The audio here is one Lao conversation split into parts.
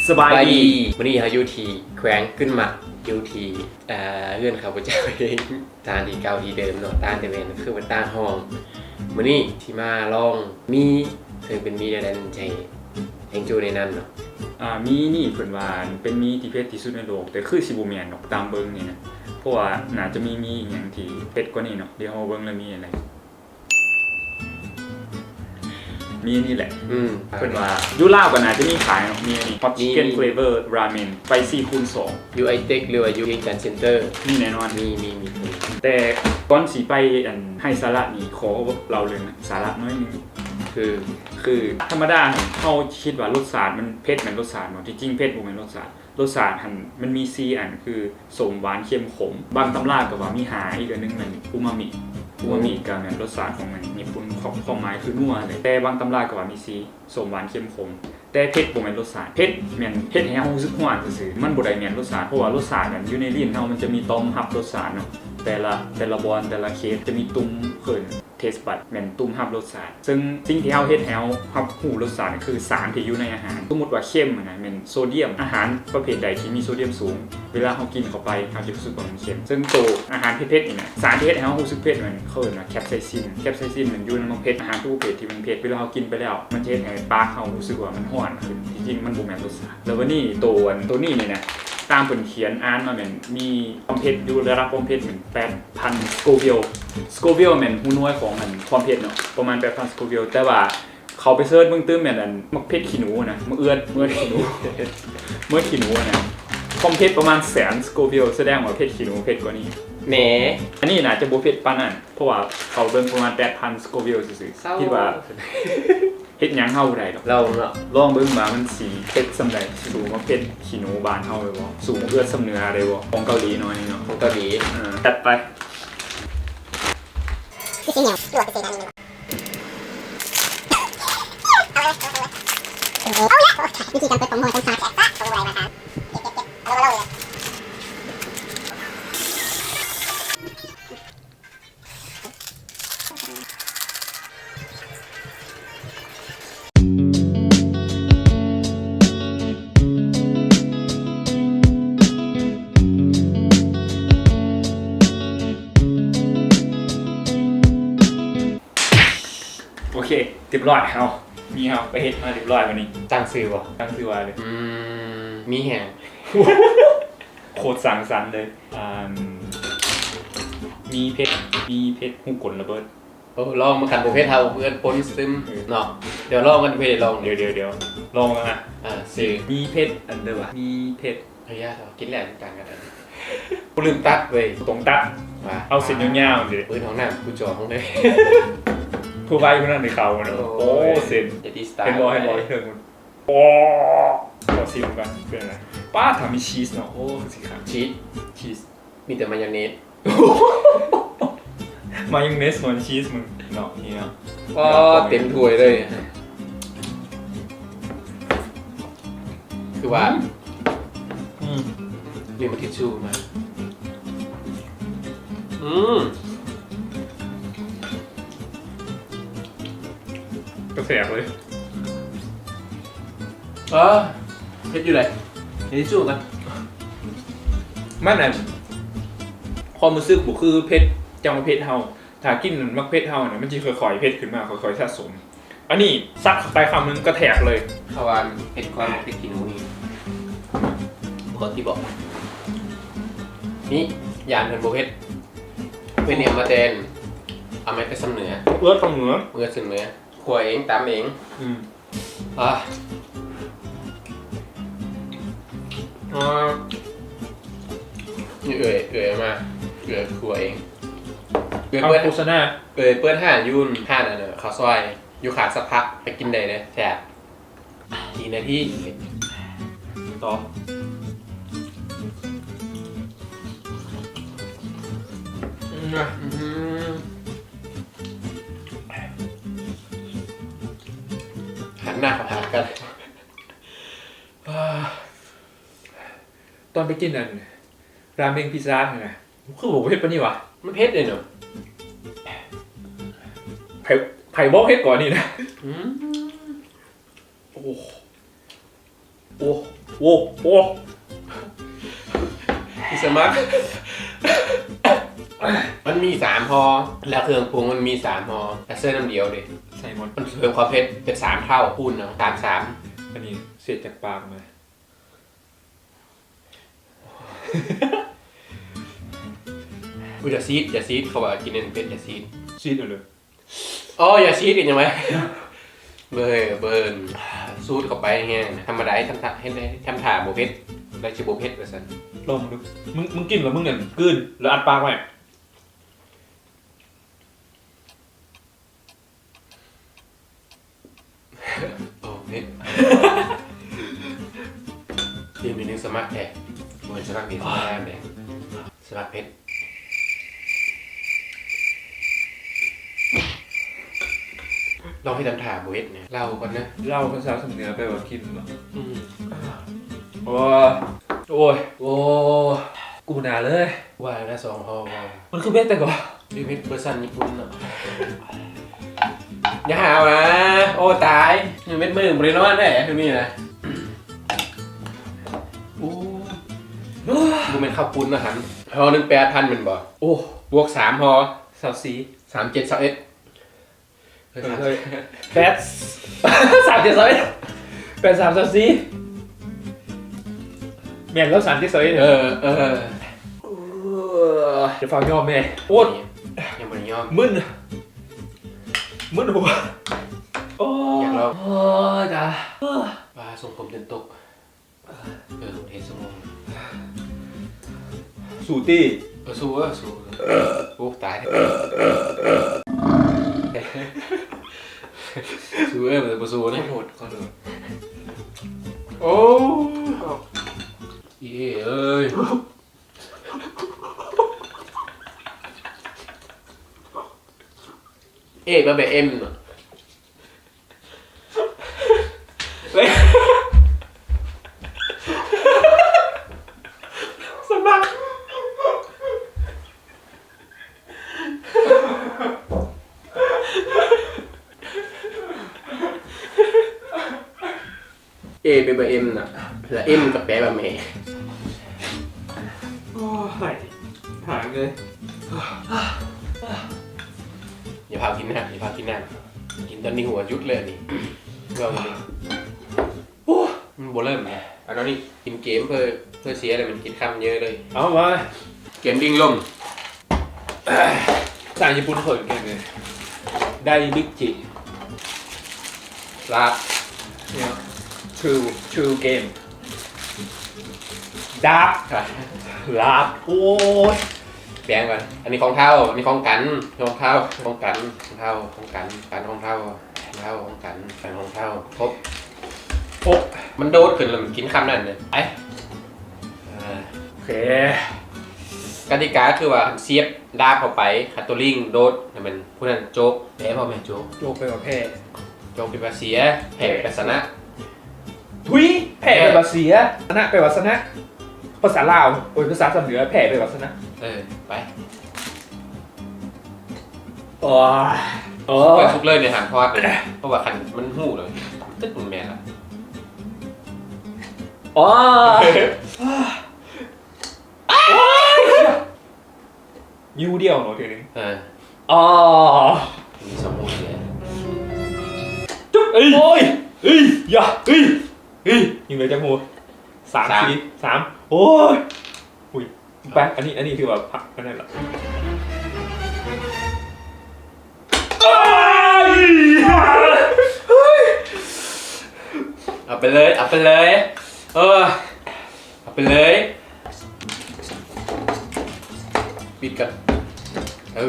ສະບາຍດີ ສະບາຍດີ ມື້ນີ້ເຮົາຢູ່ທີ່ແຂວງກຶນມະ ຢູ່ທີ່ ເອີ ເຮືອນຂ້າພະເຈົ້າເອງ ສະຖານທີ່ເກົ່າທີ່ເດີມເນາະ ຕ່າງແຕ່ແມ່ນ ຄືວ່າຕ່າງຫ້ອງ. ມື້ນີ້ຊິມາລອງໝີ່ ເຊິ່ງເປັນໝີ່ແນວໃດນັ້ນ ຈະໃຫ້ແຮງໂຈ້ແນະນຳເນາະ. ອາ ໝີ່ນີ້ເພິ່ນວ່າເປັນໝີ່ທີ່ເຜັດທີ່ສຸດໃນໂລກ ແຕ່ຄືຊິບໍ່ແມ່ນດອກ ຕາມເບິ່ງນີ້ນະ ເພາະວ່າໜ້າຈະມີໝີ່ອີ່ຫຍັງທີ່ເຜັດກວ່ານີ້ເນາະ. ດຽວເຮົາເບິ່ງເລີຍ ໝີ່ອັນໃດ. ໝີ່ນີ້ແຫຼະ ອືມ ເພິ່ນວ່າຢູ່ລາວກໍໜ້າຈະມີຂາຍເນາະ ໝີ່ອັນນີ້ Hot Chicken Flavor Ramen Spicy ຄູນສອງ ຢູ່ໄອເຕັກ ຫຼືວ່າຢູ່ວຽງຈັນເຊັນເຕີ ມີແນ່ນອນ ມີ ມີ ມີ. ແຕ່ກ່ອນຊິໄປອັນໄຮ້ສາລະນີ້ ຂໍເລົ່າເລື່ອງສາລະໜ້ອຍໜຶ່ງ ຄື ຄືທຳມະດາເຮົາຄິດວ່າລົດຊາດມັນເຜັດແມ່ນລົດຊາດເນາະ ທີ່ຈິງເຜັດບໍ່ແມ່ນລົດຊາດ. ລົດຊາດຫັ້ນມັນມີສີ່ອັນ ຄື ສົ້ມ ຫວານ ເຄັມ ຂົມ. ບາງຕຳລາກໍວ່າມີຫ້າ ອີກອັນໜຶ່ງແມ່ນອູມາມິ ອູມາມິກໍແມ່ນລົດຊາດຂອງອັນຍີ່ປຸ່ນ ຄວາມ ຄວາມໝາຍຄືນົວແຫຼະ ແຕ່ບາງຕຳລາກໍວ່າມີສີ່ ສົ້ມ ຫວານ ເຄັມ ຂົມ. ແຕ່ເຜັດບໍ່ແມ່ນລົດຊາດ ເຜັດແມ່ນເຮັດໃຫ້ເຮົາຮູ້ສຶກຮ້ອນຊື່ໆ ມັນບໍ່ໄດ້ແມ່ນລົດຊາດ ເພາະວ່າລົດຊາດນັ້ນຢູ່ໃນລີ້ນເຮົາ ມັນຈະມີຕ່ອມຮັບລົດຊາດເນາະ ແຕ່ລະ ແຕ່ລະບ່ອນ ແຕ່ລະເຂດຈະມີຕຸ່ມເອີ້ນ taste bud ແມ່ນຕຸ່ມຮັບລົດຊາດ ເຊິ່ງສິ່ງທີ່ເຮົາເຮັດໃຫ້ເຮົາຮັບຮູ້ລົດຊາດ ຄືສານທີ່ຢູ່ໃນອາຫານ. ສົມມຸດວ່າເຄັມຫັ້ນນະ ແມ່ນໂຊດຽມ ອາຫານປະເພດໃດທີ່ມີໂຊດຽມສູງ ເວລາເຮົາກິນເຂົ້າໄປ ເຮົາຈະຮູ້ສຶກວ່າມັນເຄັມ. ເຊິ່ງໂຕອາຫານເຜັດໆນີ້ນະ ສານທີ່ເຮັດໃຫ້ເຮົາຮູ້ສຶກເຜັດນັ້ນ ເຂົາເອີ້ນວ່າແຄັບໄຊຊິນ. ແຄັບໄຊຊິນມັນຢູ່ໃນໝາກເຜັດ ອາຫານທຸກປະເພດທີ່ມັນເຜັດ ເວລາເຮົາກິນໄປແລ້ວ ມັນຈະເຮັດໃຫ້ປາກເຮົາຮູ້ສຶກວ່າມັນຮ້ອນຂຶ້ນ ທີ່ຈິງມັນບໍ່ແມ່ນລົດຊາດ. ແລ້ວບາດນີ້ໂຕອັນ ໂຕນີ້ນີ້ນະ ຕາມເພິ່ນຂຽນອ່ານມາແມ່ນມີຄວາມເຜັດຢູ່ ລະດັບຄວາມເຜັດແມ່ນແປດ ພັນ Scoville Scoville ແມ່ນຮູ້ໜ່ວຍຂອງອັນຄວາມເຜັດເນາະ ປະມານແປດພັນ Scoville ແຕ່ວ່າເຂົ້າໄປເສີດເບິ່ງຕື່ມແມ່ນອັນໝາກເຜັດຂີ້ໜູນະ ໝາກເອື້ອນ ເມືອດຂີ້ໜູ ເມືອດຂີ້ໜູນະ ຄວາມເຜັດປະມານແສນ Scoville ສະແດງວ່າເຜັດຂີ້ໜູເຜັດກວ່ານີ້ແໝ. ອັນນີ້ໜ້າຈະບໍ່ເຜັດປານນັ້ນ ເພາະວ່າເຂົາເບິ່ງປະມານແປດພັນ Scoville ຊື່ໆ ຄິດວ່າ ເຮັດຫຍັງເຮົາບໍ່ໄດ້ດອກ ລອງເນາະ ລອງເບິ່ງວ່າມັນຊິເຜັດສ່ຳໃດ ຊິສູ້ໝາກເຜັດຂີ້ໜູບ້ານເຮົາໄດ້ບໍ່ ສູ້ໝາກເອື້ອນຊຳເໜືອໄດ້ບໍ່ ຂອງເກົາຫຼີເນາະ ອັນນີ້ເນາະ ຂອງເກົາຫຼີ ເອີ ຈັດໄປ. ໂອເຄ ຮຽບຮ້ອຍ ເຮົາ ມີເຮົາໄປເຮັດມາຮຽບຮ້ອຍບາດນີ້ ຕັ້ງຊື່ບໍ່? ຕັ້ງຊື່ວ່າເລີຍ ອືມ ມີແຮງ ໂຄດສ້າງສັນເລີຍ. ອ່າ ມີເຜັດ ມີເຜັດ ຮູບກົ້ນລະເບີດ. ໂອ້ ລອງມາ ຄັນບໍ່ເຜັດເຮົາເອີ້ນປົນຊຶມເນາະ. ດຽວລອງກັນ ເພດລອງ ດຽວ ດຽວ ດຽວ ລອງນະ. ອ່າ ຊື່ ມີເຜັດ ອັນເດີວ່າ ມີເຜັດ ເອີ ຢ່າ ກິນແລ້ວຈັດການກັນ ກູລືມຕັດເວີຍ ຕົງຕັດ ວ່າ ເອົາເສັ້ນຍາວໆນີ້ ເປີດຫ້ອງນ້ຳ ກູຈອງເລີຍ ຜູ້ໄວຜູ້ນັ້ນໄດ້ເຂົ້າເນາະ. ໂອ້ຍ ໂອ້ ເສັ້ນ ເຫັນບໍ່ ເຫັນບໍ່ ເທິງພຸ້ນ. ໂອ້ ຂໍຊີມກ່ອນ ເປັນຈັ່ງໃດ? ປ້າ ຖ້າມີຊີສເນາະ ໂອ້ ຄືຊິຄັກ ຊີສ ຊີສ ມີແຕ່ມາຍອງເນສ ມາຍອງເນສ ມັນຊີສ ມຶງເນາະ ນີ້ເນາະ. ອໍ ເຕັມຖ້ວຍເລີຍ ຄືວ່າ ອືມ ມີມາທິດຊູມາ ອືມ ກະແສບເລີຍ. ເອີ ເຜັດຢູ່ໃດ ເຮັດສູ້ກັນ ມັນອັນ ຄວາມຮູ້ສຶກບໍ່ຄືເຜັດ ຈັງຫວະເຜັດເຮົາ ຖ້າກິນໝາກເຜັດເຮົານະ ມັນຊິຄ່ອຍໆເຜັດຂຶ້ນມາ ຄ່ອຍໆສະສົມ. ອັນນີ້ສັກເຂົ້າໄປຄຳໜຶ່ງກະແທກເລີຍ. ເພາະວ່າເຜັດກ່ອນ ເຜັດຂີ້ໜູນີ້ ບໍ່ຄືທີ່ບອກ ນີ້ ຢ້ານເພິ່ນບໍ່ເຜັດ ເພິ່ນເອົາມາແຕ່ ເອົາມາແຕ່ຊຳເໜືອ ເອື້ອຊຳເໜືອ ເອື້ອຊຳເໜືອ ຂົ້ວເອງ ຕຳເອງ ອືມ. ອ່າ ອ່າ ນີ້ເອື້ອຍ ເອື້ອຍເອົາມາ ເອື້ອຍຂົ້ວເອງ ເອື້ອຍເປີດ ໂຄສະນາ ເອື້ອຍເປີດຮ້ານຢູ່ຮ້ານອັນນັ້ນ ເຂົ້າຊອຍຢູ່ຂ້າງສັກພັກ ໄປກິນໄດ້ເດີ ແຊບ. ອີກນາທີ ຕໍ່ ອືມ ຫັນໜ້າເຂົ້າຫາກັນ. ຕອນໄປກິນອັນ ລາເມັງພິຊາຫັ້ນນະ ຄືບໍ່ເຜັດປານນີ້ຫວາ? ມັນເຜັດເດ້ເນາະ. ໃຜ ໃຜບອກເຜັດກ່ອນນີ້ນະ? ອືມ ໂອ້. ໂອ້ ໂອ້ ໂອ້ ທີ່ສະໝັກ ມັນມີສາມຫໍ່ ແລ້ວເຄື່ອງປຸງມັນມີສາມຫໍ່ ແລ້ວໃສ່ນ້ຳດຽວເດ້ ໃສ່ໝົດ ມັນເພີ່ມຄວາມເຜັດເປັນສາມເທົ່າ ຄູນເອົາ ສາມ ສາມ ອັນນີ້ເສດຈາກປາກມາ. ອຸ້ຍ ຢ່າຊີດ ຢ່າຊີດ ເຂົາວ່າກິນອັນເຜັດຢ່າຊີດ ຊີດເອົາເລີຍ. ອໍ ຢ່າຊີດກັນຫຍັງວະ ເບິ່ງ ເບິ່ງ ສູດເຂົ້າໄປແຮງ ທຳມະດາ ທຳທ່າ ເຮັດໃຫ້ ທຳທ່າບໍ່ເຜັດ ແລ້ວຊິບໍ່ເຜັດວ່າຊັ້ນ. ລອງເບິ່ງດູ ມຶງ ມຶງກິນແລ້ວມຶງນັ້ນກືນ ແລ້ວອັດປາກໄວ້. ໂອ້ ເຜັດ ອີກໜ້ອຍໜຶ່ງສະໝັກແທ້ ບໍ່ແມ່ນສະໝັກດີ ທຳມະດາແດ່ ສະໝັກເຜັດ. ລອງເຮັດທຳທ່າບໍ່ເຮັດແດ່ ເລົ່າກ່ອນນະ ເລົ່າພາສາສຳເໜືອແປວ່າກິນເນາະ. ອືມ ໂອ້ຍ ໂອ້ຍ ໂອ້ຍ ກູໜາເລີຍ ວ່າແລ້ວສອງຫໍ່ ມັນຄືເຜັດແຕ່ກໍ ຢູ່ເພັດເວີຊັນຍີ່ປຸ່ນເນາະ ຢ່າຫາວ່າ ໂອ້ ຕາຍ ເມັດມື້ບໍ່ໄດ້ນອນແທ້ຄືນີ້ນະ. ໂອ້ ບໍ່ແມ່ນເຂົ້າປຸ້ນນະຫັ້ນ ຫໍ່ໜຶ່ງແປດພັນແມ່ນບໍ່? ໂອ້ ບວກສາມຫໍ່ ຊາວສີ່ ສາມເຈັດ ຊາວເອັດ ເອີ ເອີ ແປດ ສາມເຈັດ ຊາວເອັດ ແປດສາມ ຊາວສີ່ ແມ່ນແລ້ວ ສາມເຈັດ ຊາວເອັດ ເອີ ເອີ ຢ່າຟ້າວຍອມແມ່ ໂອ້ຍ ຍັງບໍ່ໄດ້ຍອມ ມຶນ ມຶນຫົວ ໂອ້ຍ ຢາກລອງ ໂອ້ຍ ຕາຍ ປາ ຊົງຜົມຈົນຕົກ. ເອີ ເຮັດຊົ່ວໂມງ ສູ້ຕິ ເອີ ສູ້ ເອີ ສູ້ ໂອ້ ຕາຍ ສູ້ ເອີ ມັນບໍ່ສູ້ນະ ຂໍໂທດ ຂໍໂທດ ໂອ້ ອີເອເອີຍ ເອມາແບບເອັມ ສະໝັກ ເອແປວ່າເອັມນະ ແລະ ເອັມກໍແປວ່າແມ່. ໂອ້ຍ ຫາຍເລີຍ. ຢ່າພາວກິນນ້ຳ ຢ່າພາວກິນນ້ຳ ກິນຕອນນີ້ຫົວຢຸດເລີຍນີ້ ເວົ້ານີ້. ໂອ້ ມັນບໍ່ເລີ່ມນະ ອັນນັ້ນນີ້ກິນເກມເພື່ອ ເພື່ອເສຍແລ້ວມັນກິນຄຳເຍີະເລີຍ. ເອົາມາ ເກມດິ້ງລົມ ພາສາຍີ່ປຸ່ນເຂົາເອີ້ນເກມນີ້ ໄດບິກຈິ ລາບ ເນາະ ທຣູ ທຣູເກມ ດາບ ລາບ ໂອ້ຍ ແບ່ງກັນ ອັນນີ້ຂອງເທົາ ອັນນີ້ຂອງກັນ ຂອງເທົາ ຂອງກັນ ຂອງເທົາ ຂອງກັນ ກັນ ຂອງເທົາ ເທົາ ຂອງກັນ ກັນ ຂອງເທົາ ຄົບ ຄົບ ມັນໂດດຂຶ້ນແລ້ວມັນກິນຄຳນັ້ນເລີຍ ໄປ ເອີ ໂອເຄ ກະຕິກາຄືວ່າ ສຽບດາບເຂົ້າໄປ ຄັນໂຕລິງໂດດ ໃຫ້ມັນ ຜູ້ນັ້ນໂຈກ ແພ້ບໍ່ແມ່ນໂຈກ ໂຈກແປວ່າແພ້ ໂຈກແປວ່າເສຍ ແພ້ແປວ່າຊະນະ. ທຸຍ ແພ້ແປວ່າເສຍ ຊະນະແປວ່າຊະນະ ພາສາລາວ ໂອ້ຍ ພາສາຊາວເໜືອ ແພ້ແປວ່າຊະນະ. ເອີ ໄປ ໂອ້ຍ ໂອ້ຍ ສຸກເລີຍນີ້ ຫ້າມທອດ ເພາະວ່າຄັນມັນຮູ້ແລ້ວ ຕຶກ ມັນແມ່ນລະ ໂອ້ຍ ໂອ້ຍ ນິ້ວດຽວເນາະ ເທື່ອໜຶ່ງ ເອີ ອໍ ມີສອງມືເດ ຈຸກ ເອີຍ ໂອ້ຍ ເອີຍ ຢ່າ ເອີຍ ເອີຍ ຍິງໄດ້ຈັກໝູ່ ສາມ ສາມ ສີ່ ສາມ ໂອ້ຍ ອຸ້ຍ ໄປ ອັນນີ້ ອັນນີ້ຖືວ່າພັກ ອັນນັ້ນລະ ເອົາໄປເລີຍ ເອົາໄປເລີຍ ເອີ ເອົາໄປເລີຍ ປິດກັນ ເອີ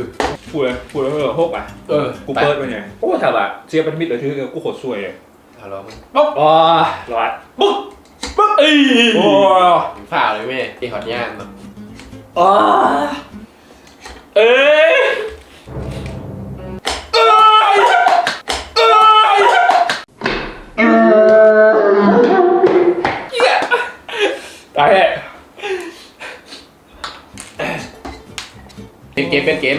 ພູດ ພູດ ເອີ ຫົກ ອ່ະ ເອີ ກູເປີດໄວ້ນີ້ ໂອ້ ຖ້າວ່າເສຍພັນທະມິດແລ້ວຖືກ ເອີ ກູໂຄດຊວຍເລີຍ ເອົາລອງເບິ່ງ ປຸກ ອໍ ລອດ ປຸກ ປຸກ ເອີຍ ໂອ້ ຟ້າວເລີຍແມ່ ໄປຮອດຍາມເນາະ ອໍ ເອີຍ ເອີຍ ເອີຍ ຕາຍແທ້. ປ່ຽນເກມ ປ່ຽນເກມ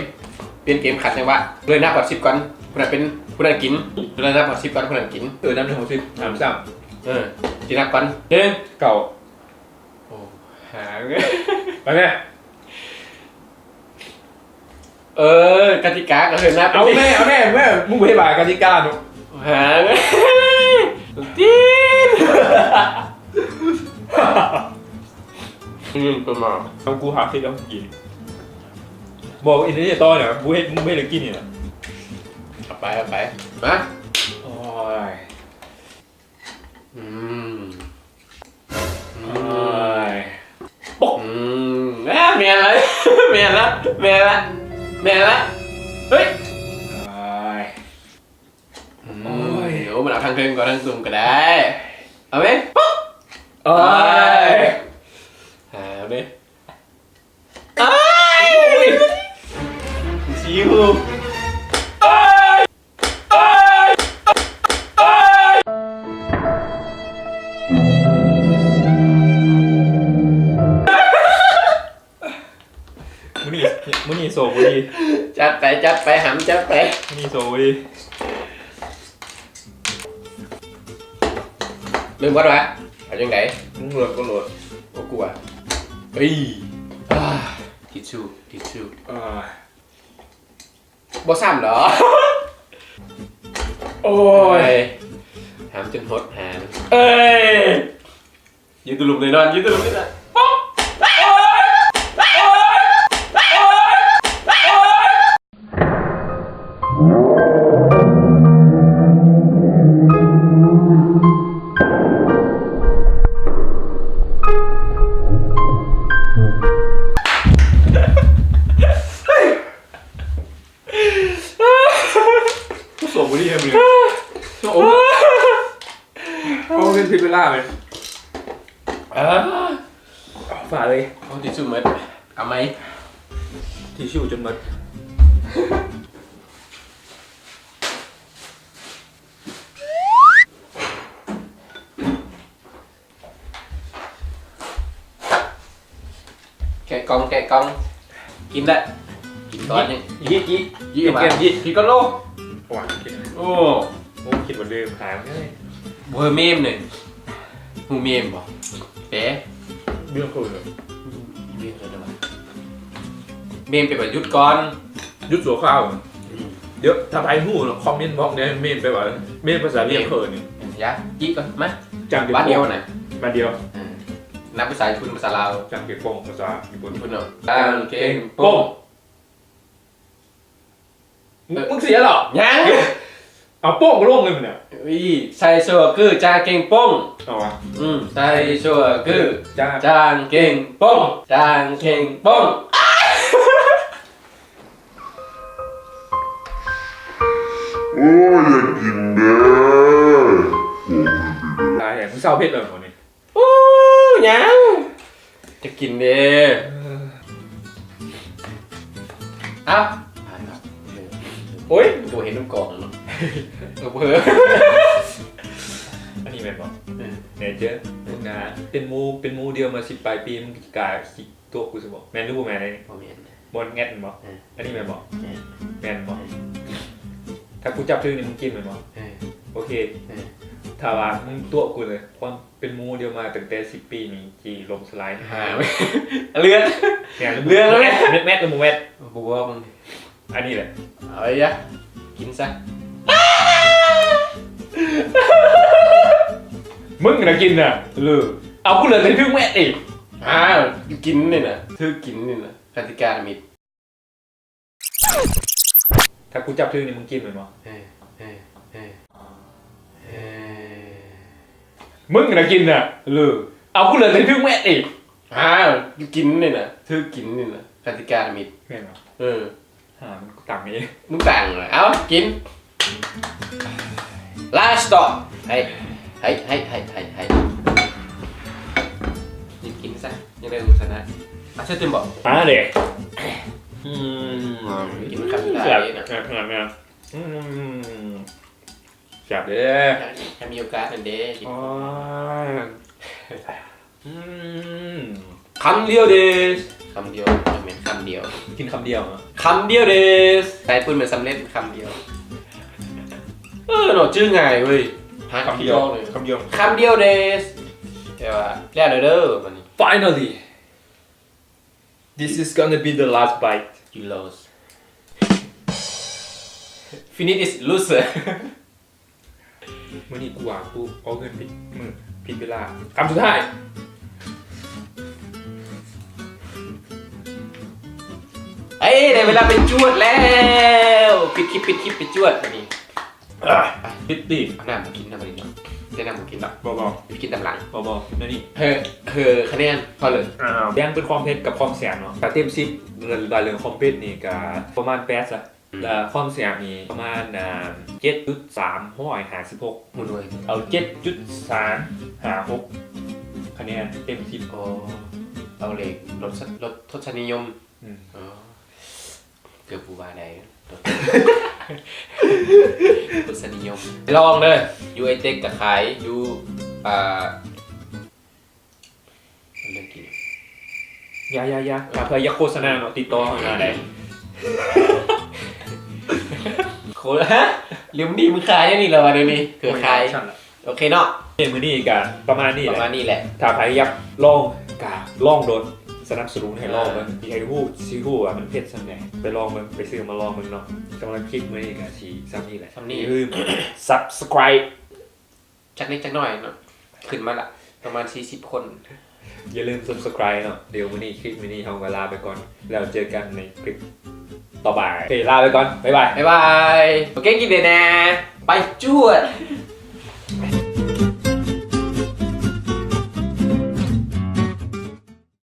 ປ່ຽນເກມ ຂັດຈັງຫວະ ເລີຍນັບຮອດສິບກ່ອນ ຜູ້ນັ້ນເປັນ ຜູ້ນັ້ນກິນ ເລີຍນັບຮອດສິບກ່ອນ ຜູ້ນັ້ນກິນ ເອີ ນັບເຖິງຫົກສິບ ສາມ ສາມ ເອີ ຊິນັບກ່ອນ ໜຶ່ງ ເກົ້າ ໂອ້ ຫາ ໄປແມ່. ເອີ ກະຕິກາກໍເຫັນນະ ເອົາແມ່ ເອົາແມ່ ເອົາແມ່ ມຶງບໍ່ເຮັດບາດກະຕິກາເນາະ ຫາ ຕີນ ອືມ ປະມາດ ເອົາ ກູຫາເຮັດເອົາກິນ ບອກອີ່ນີ້ຕໍ່ນະ ກູເຮັດ ມຶງບໍ່ເຮັດໃຫ້ກິນນີ້ນະ ເອົາໄປ ເອົາໄປ ມາ ໂອ້ຍ. ອືມ ອືມ ໂອ້ຍ ປົກ ອືມ ແມ່ນລະ ແມ່ນລະ ແມ່ນລະ ແມ່ນລະ ເຮີ້ຍ ໂອ້ຍ ອືມ ໂອ້ຍ ໂອ້ ມັນເອົາທາງເທິງກໍທາງລຸ່ມກໍໄດ້ ເອົາໄໝ ປຸບ ໂອ້ຍ ໂອ້ຍ ຫາເດ້. ອ້າຍ ຊິວ ອ້າຍ ອ້າຍ ອ້າຍ ມື້ນີ້ ມື້ນີ້ໂຊກບໍ່ດີ ຈັດໄປ ຈັດໄປ ຫຳ ຈັດໄປ ມື້ນີ້ໂຊກບໍ່ດີ. ເລີ່ມກ່ອນວະ ເອົາຈັ່ງໃດ? ມຶງໂຫຼດກໍໂຫຼດ ບໍ່ກົວ ເອີຍ ອ່າ ທິດຊູ ທິດຊູ ອ່າ ບໍ່ຊ້ຳດອກ ໂອ້ຍ ຫາມຈົນຫົດຫາ ເອີຍ ຢືນຕະຫຼຸມແນ່ນອນ ຢືນຕະຫຼຸມແນ່ນອນ ສອບບໍ່ດີແຮງມື້ນີ້ ໂອ້ ໂອ້ ເປັນຜິດເວລາເວີຍ ອ່າ ຝາເລີຍ ໂອ້ ທິດຊູ້ໝົດ ເອົາໃໝ່ ທິດຊູ້ຈົນໝົດ. ແກະກ່ອງ ແກະກ່ອງ ກິນລະ ກິນກ່ອນນີ້ ຍິດ ຍິດ ຍິດ ກິນກ່ອນໂລ ໂອ້ ຄິດວ່າລືມຫາຍເລີຍ ບໍ່ເມີມນີ້ ຮູ້ເມີມບໍ່? ແປ ເລື່ອງຄື ເມີມຄືຫຍັງວະ? ເມີມແປວ່າຢຸດກ່ອນ ຢຸດຊົ່ວຄາວ. ອືມ ດຽວຖ້າໃຜຮູ້ຄອມເມັນບອກແດ່ ເມນແປວ່າ ເມນພາສາຫວຽດເອີ້ນຫຍັງ? ຢ່າ ຈິກ່ອນ ມາ ຈັງເກັງ ບາດດຽວນະ ບາດດຽວ ເອີ ນັບພາສາຍີ່ປຸ່ນ ພາສາລາວ ຈັງເກັງປົງ ພາສາຍີ່ປຸ່ນ ຍີ່ປຸ່ນເນາະ ຈັງເກັງປົງ ເອີ ມຶງເສຍແລ້ວ ຍັງ ເອົາໂປ້ງລົງເລີຍມັນນະ ອີ ໄຊໂຊຄື ຈາເກັງປົງ ເອົາວະ ອືມ ໄຊໂຊຄື ຈາ ຈາເກັງປົງ ຈາເກັງປົງ. ໂອ້ຍ ຢາກກິນເດີ ຕາຍແລ້ວ ເຊົາເຜັດແລ້ວບໍ່ນີ້? ໂອ້ ຍັງ ຈະກິນເດ້ ເອີ ເອົ້າ ໂອ້ຍ ກະບໍ່ເຫັນນ້ຳກອງເນາະ ເອີ ເຜີ ອັນນີ້ແມ່ນບໍ່? ເອີ ແນ່ເຈີ ເປັນໝູ່ ເປັນໝູ່ດຽວມາສິບປາຍປີ ມຶງກະຊິກ້າ ຕົວະກູຊະບໍ ແມ່ນຫຼືບໍ່ແມ່ນ? ອັນນີ້ບໍ່ແມ່ນ ບໍ່ແງດແມ່ນບໍ່? ເອີ ອັນນີ້ແມ່ນບໍ່? ແມ່ນ ແມ່ນບໍ່? ເອີ ຖ້າກູຈັບຖືກນີ້ມຶງກິນແມ່ນບໍ່? ເອີ ໂອເຄ ເອີ ຖ້າວ່າມຶງຕົວະກູເລີຍ ຄວາມເປັນໝູ່ດຽວມາຕັ້ງແຕ່ສິບປີນີ້ຊິລົ້ມສະລາຍ ຫາ ເລືອດ ເລືອດ ເລືອດ ແມັດ ແມັດ ແມັດ ບໍ່ບອກມຶງ ອັນນີ້ແຫຼະ ເອົາໄວ້ ກິນຊະ ມຶງນະກິນນະ ເລີ ເອົາ ກູເຫຼືອແຕ່ຖືກແມັດອີກ ອ້າວ ກິນນີ້ນະ ຖືກກິນນີ້ນະ ກະຕິການະມິດ ຖ້າກູຈັບຖືກນີ້ມຶງກິນແມ່ນບໍ່? ເອີ ເອີ ເອີ ເອີ ມຶງນະກິນນະ ເລີ ເອົາ ກູເຫຼືອແຕ່ຖືກແມັດອີກ ອ້າວ ກິນນີ້ນະ ຖືກກິນນີ້ນະ ກະຕິການະມິດ ແມ່ນບໍ່? ເອີ ຫາ ກູຕັ້ງເອງ ມຶງຕັ້ງ ເອົາ ກິນ ລາສຕອບ ໃຫ້ ໃຫ້ ໃຫ້ ໃຫ້ ໃຫ້ ກິນ ກິນຊະ ຍັງໄດ້ລູກຊະນະ ອາ ເຊີນຕື່ມບໍ່? ມາເດ້ ອືມ ກິນຄຳສຸດທ້າຍເດ້ນະ ແຊບ ແຊບ ແຊບ ອືມ ແຊບເດ້ ຖ້າມີໂອກາດນັ້ນເດ້ ໂອ້ຍ ອືມ ຄຳດຽວເດສ ຄຳດຽວ ແມ່ນຄຳດຽວ ກິນຄຳດຽວເນາະ ຄຳດຽວເດສ ໄດ້ປຸ້ນແມ່ນສຳເລັດຄຳດຽວ ເອີເນາະ ຈື່ງ່າຍເວີຍ ຫາຄຳດຽວ ຄຳດຽວ ຄຳດຽວເດສ ແຕ່ວ່າແລ້ວເດີບາດນີ້ Finally, this is gonna be the last bite. You lost. Finish is loser. ມື້ນີ້ກູວ່າກູເອົາເງິນຜິດມື້ ຜິດເວລາ. ຄຳສຸດທ້າຍ. ເອີຍ ໄດ້ເວລາໄປຈວດແລ້ວ. ປິດຄລິບ ປິດຄລິບ ໄປຈວດບາດນີ້. ອ່າ ຕິດຕີ ເອົານ້ຳມາກິນນຳບາດນີ້ເນາະ. ແຕ່ນ້ຳບໍ່ກິນດອກ. ບໍ່ ບໍ່ ກິນຕາມຫຼັງ. ບໍ່ ບໍ່ ແນວນີ້. ເຮີ ເຮີ ຄະແນນພໍເລີຍ. ອ່າ ແບ່ງເປັນຄວາມເຜັດກັບຄວາມແຊບເນາະ. ຖ້າເຕັມສິບ ເລື່ອງຄວາມເຜັດນີ້ກະປະມານແປດຊະ. ອືມ ແລ້ວຄວາມແຊບນີ້ປະມານ ອ່າ ເຈັດຈຸດສາມຮ້ອຍຫ້າສິບຫົກ. ໝູ່ໜ່ວຍ ເອົາເຈັດຈຸດສາມຫ້າຫົກຄະແນນເຕັມສິບ. ອໍ ເອົາເລກລົດ ລົດທົດສະນິຍົມ. ອືມ ອໍ ເກືອບບໍ່ວ່າໄດ້ ທົດສະນິຍົມ. ລອງເດີ ຢູ່ໄອເຕັກກະຂາຍ ຢູ່ ອ່າ ເລື່ອງກິນ. ຢ່າ ຢ່າ ຢ່າ ຖ້າເພື່ອຢາກໂຄສະນາເນາະ ຕິດຕໍ່ເຮົາມາໄດ້. ໂຄ ຮະ ເລື່ອງນີ້ມຶງຂາຍແນວນີ້ແລ້ວວະ ດຽວນີ້ ເຄືອຂາຍ. ໂອເຄເນາະ ມື້ນີ້ກະປະມານນີ້ແຫຼະ ປະມານນີ້ແຫຼະ. ຖ້າໃຜຢາກລອງກະລອງໂລດ ສະໜັບສະໜູນໃຫ້ລອງເບິ່ງ. ອ່າ ຊິໃຫ້ຮູ້ ຊິຮູ້ວ່າມັນເຜັດສ່ຳໃດ ໄປລອງເບິ່ງ ໄປຊື້ມາລອງເບິ່ງເນາະ. ສຳລັບຄລິບມື້ນີ້ກະຊິສ່ຳນີ້ແຫຼະ. ຢ່າລືມ Subscribe ຈັກເລັກຈັກນ້ອຍເນາະ ຂຶ້ນມາລະປະມານສີ່ສິບຄົນ. ຢ່າລືມ Subscribe ເນາະ. ດຽວມື້ນີ້ ຄລິບມື້ນີ້ເຮົາກະລາໄປກ່ອນ ແລ້ວເຈີກັນໃນຄລິບຕໍ່ໄປ. ໂອເຄ ລາໄປກ່ອນ ບາຍບາຍ ບາຍບາຍ. ໂອເຄ ກິນເດແນ່ ໄປຈວດ.